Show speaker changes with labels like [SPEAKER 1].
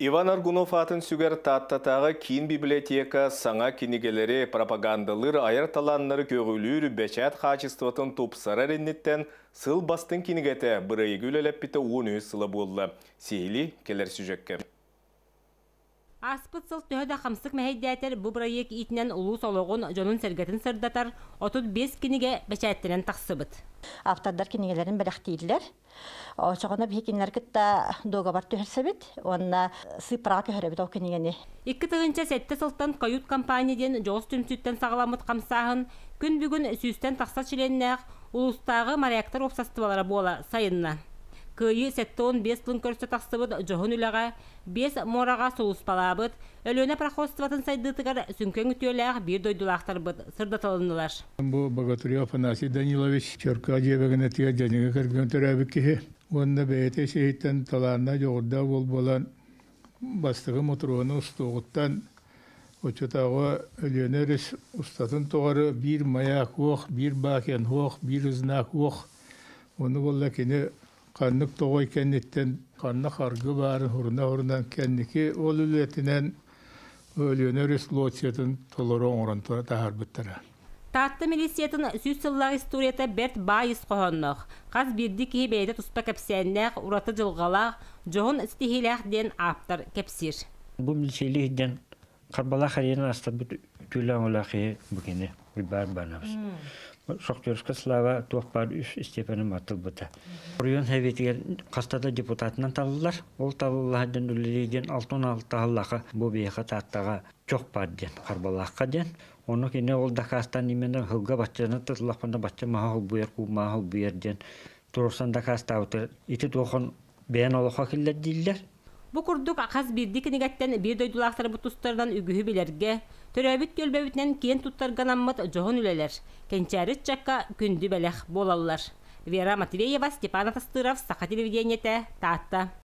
[SPEAKER 1] Иван Аргунов аатын сүгэр Тааттатааҕы киин библиотека саҥа кинигэлэри пропагандалыыр, айар талааннары көҕүлүүр, бэчээт хаачыстыбатын тупсарар инниттэн Сыл бастыҥ кинигэтэ бырайыагы үлэлэппитэ 13 сыла буолла. Сиһилии кэлэр сюжеккэ.
[SPEAKER 2] Ааспыт сыл төһө да хамсык мэһэйдээтэр, бу бырайыак иитинэн улуус олоҕун, дьонун-сэргэтин сырдатар 35 кинигэ бэчээттэнэн тахсыбыт.
[SPEAKER 3] Автордар кинигэлэрин бэлэхтииллэр. Очоҕуна биһи кинилэр кытта дуогабар түһэрсэбит уонна сыыппараҕа көһөрөбүт ол кинигэни.
[SPEAKER 2] 2007 сылтан Кают компания диэн дьоҕус түмсүүттэн саҕаламмыт хамсааһын күн бүгүн сүүстэн тахса чилиэннээх улуустааҕы моряктар уопсастыбалара буола сайынна. Кыайыы 75 сылын көрсө тахсыбыт дьоһун үлэҕэ биэс муораҕа сулууспалаабыт, Өлүөнэ пароходствотын сайдыытыгар сүҥкэн үтүөлээх биир дойдулаахтарбыт сырдатылыннылар.
[SPEAKER 4] Бу Богатырев Афанасий Данилович Чөркөөх дьиэбэгинэтигэр дьанига кэргэн төрөөбүт киһи уонна бэйэтэ ис-иһиттэн талааннаах дьоҕурдаах уол буолан бастакы мотуруону устуоҕуттан оччотооҕу Өлүөнэ өрүс устатын тухары биир маяк уох, биир бакен уох, биир знак уох. Ону буолла кини ханнык тоҕой кэнниттэн ханна харгы баарын хуруна-хурунан кэнники ол үлэтинэн Өлүөнэ өрүс лоциятын толору оҥорон таһаарбыттара.
[SPEAKER 2] Таатта милициятын 100 сыллаах историята бэрт баай ис хоһоонноох. Хас биирдии киһи бэйэтэ туспа кэпсээннээх, ураты дьылҕалаах, дьоһун ситиһиилээх диэн ааптар кэпсиир.
[SPEAKER 5] Бу милициялиир диэн Харбалаах эрийэн астарбыт үтүөлээх өҥөлөөх киһи бу кини Уйбаан Иванович. Шахтерская слава туох баар үс степенин аттылбыта. Оройуон Советигэр хаста да депутатынан талыллар. Ол талыллаһа диэн үлэлии диэн 66 сыллаахха бу биһиэхэ Тааттаҕа чох баар диэн Харбалаахха диэн. Ону кини ол дакаастаан именно сылга баччаны тыллахпына бачча маһа холбуйар, куу маһа холбуйар диэн туруорсан дакаастаабыта. Ити туохон бэйэн олоххо киллэр дииллэр.
[SPEAKER 2] Бу курдук хас биирдии кинигэттэн биир дойдулаахтарбыт тустарынан үгүһү билэргэ, төрөөбүт түөлбэбитинэн киэн туттарга анаммыт дьоһун үлэлэр, кэнчээри ыччакка күндү бэлэх буолаллар. Вера Матвеева, Степан Атастыров, Саха телевидениетэ, Таатта.